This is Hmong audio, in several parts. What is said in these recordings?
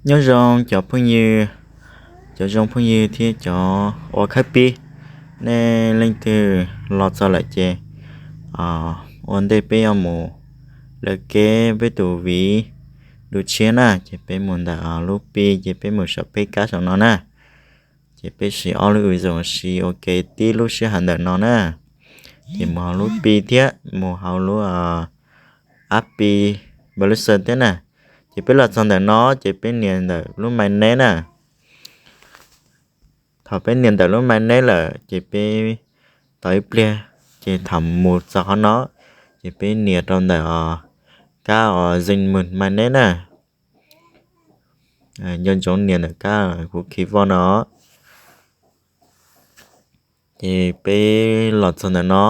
Nyob zoo cov phooj ywg, cov zoo phooj ywg thiab cov ua khawb pib, nej leej twg los txog lawm ces ua ntej peb yuav mus lawv kev peb tus viv du tshiab na, ces peb mus ntawm lub pi, ces peb mus saum peb kab saum no na. Ces peb siv ob lub ui zoo siv ua ke tib lub sij hawm ntawm no na. Ces mus hauv lub pi thiab mus hauv lub app pi browser thiab na. Ces peb los txog ntawm no ces peb nias ntawm lub My Name na. Thaum peb nias ntawm lub My Name lawm ces peb tos ib pliag, ces thaum mus txog qhov no ces peb nias rau ntawm kab uas Zing Mus My Name na. Nco ntsoov nias ntawm kab kuv khi voj no. Ces peb los txog ntawm no,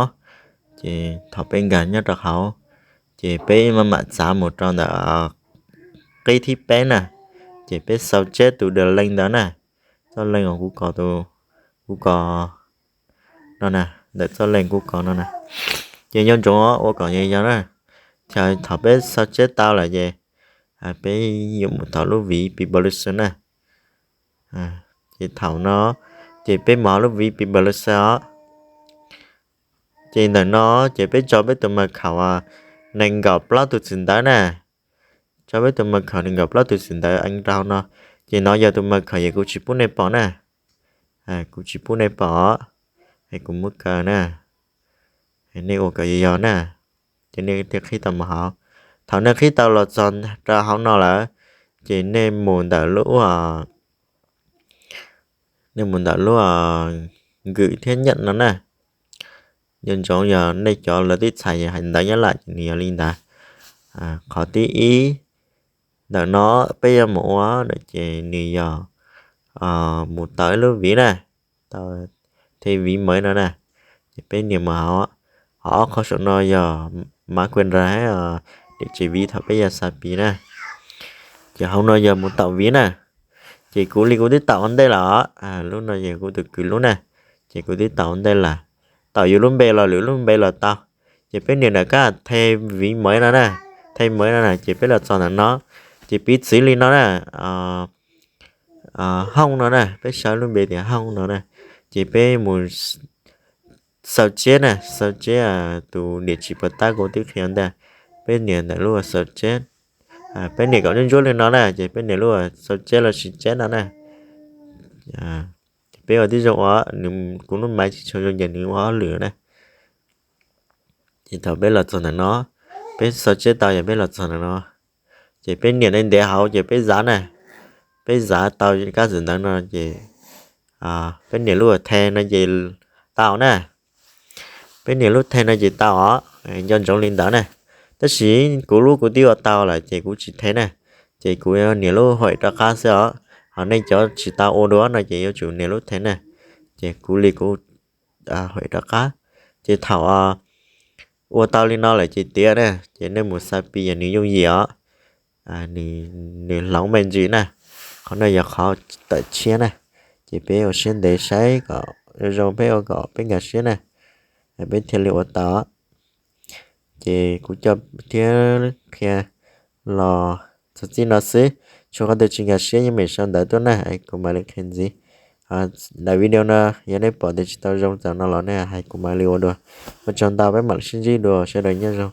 ces thaum peb nkag nyob rau hauv, ces peb maj mam txav mus rau ntawm qib thib peb na, ces peb xau tseb tus da leej ntawd na, txoj leej uas kuv kos, kuv kos no na, ntawm txoj leej kuv kos no na. Ces nco ntsoov ua kom yog yog na, thaum peb xau tseb tau lawm ces peb yuav mus tom lub viv pi browser na. Ces thaum no ces peb mus hauv lub viv pi browser os. Ces ntawm no ces peb tso peb tus mas khaum nees nkaum plaub tus txiv ntawv na. Tso peb tus mas khaum nees nkaum plaub tus txiv ntawv eev rau hauv no. Ces no yog tus mas khaum es kuv tsis pub nej pom na. Kuv tsis pub nej pom, es kuv muab kaw na. Nej ua kom yog yog na, ces nej thiaj qhib tau mus hauv. Thaum nej qhib tau los txog rau hauv no lawm, ces nej mus ntawm lub, nej mus ntawm lub nkws thiab nyaj no na. Nco ntsoov yog nej cov lawv twb txhais hais ntawv Nyab Laj ces nws yog li ntawd. Qhov thib ib ntawm no peb yuav mus ua no ces nws yog mus tau ib lub viv na, tau thêm ví mới no na. Ces peb nias mus hauv, hauv ob qho saum no yog mã quyền rời thiab địa chỉ ví thaum peb yuav xa pi na. Ces hauv no yog mus tau viv na. Ces kuv li kuv twb tau ua ntej lawm, lub no yog kuv tus kwv lub na, ces kuv twb tau ua ntej lawm. Tau yus lub npe los lwm lub npe los tau. Ces peb nias ntawm kab thêm ví mới no na, thêm mới no na, ces peb los txog ntawm no, ces piv txwv li no na, Hooj no na, peb sau lub npe tias Hooj no na, ces peb mus xau tseb na, xau tseb tus địa chỉ puas tab kuv twb qhia ntag. Peb nias ntawm lub xau tseb, peb nias kom ntsuab ntsuab li no na, ces peb nias lub xau tseb los sis tseb no na. Ces peb ua tib zoo ua, kuv lub maiv tsis tshua zoo ces nws ua ob lwm na. Ces thaum peb los txog ntawm no, peb xau tseb tau ces peb los txog ntawm no, ces peb nias ntev ntev hauv ces peb zav na, peb zav tau kab ntxwv ntawv no ces peb nias lub thêm no ces tau na. Peb nias lub thêm no ces tau os, nco ntsoov li ntawd na. Tab sis kuv lub kuv twb ua tau lawm ces kuv tsis thêm na, ces kuv nias lub hais rov qab xwb os. Ho nej cov tsis tau ua dua no ces yuav tsum nias lub thêm na, ces kuv li kuv hais rov qab. Ces thaum ua tau li no lawm ces tiav na, ces nej mus xa pi yog nws yooj yim os. Nws hloov me ntsis na. Qhov no yog qhov tawm tshiab na, ces peb ua siab ntev saib kom zoo, peb ua kom peb nkag siab na, peb thiaj li ua tau. Ces kuv coj thiab qhia los txog txij no xwb, tshuav qhov twg tsis nkag siab yeej meem sau ntawv tuaj na, kuv mam li qhia ntxiv. Daim video no yog nej pom tias tsis tau zoo txaus no los nej hais kuv mam li ua dua. Ua tsaug ntau, peb mam li sib ntsib dua, sawv daws nyob zoo.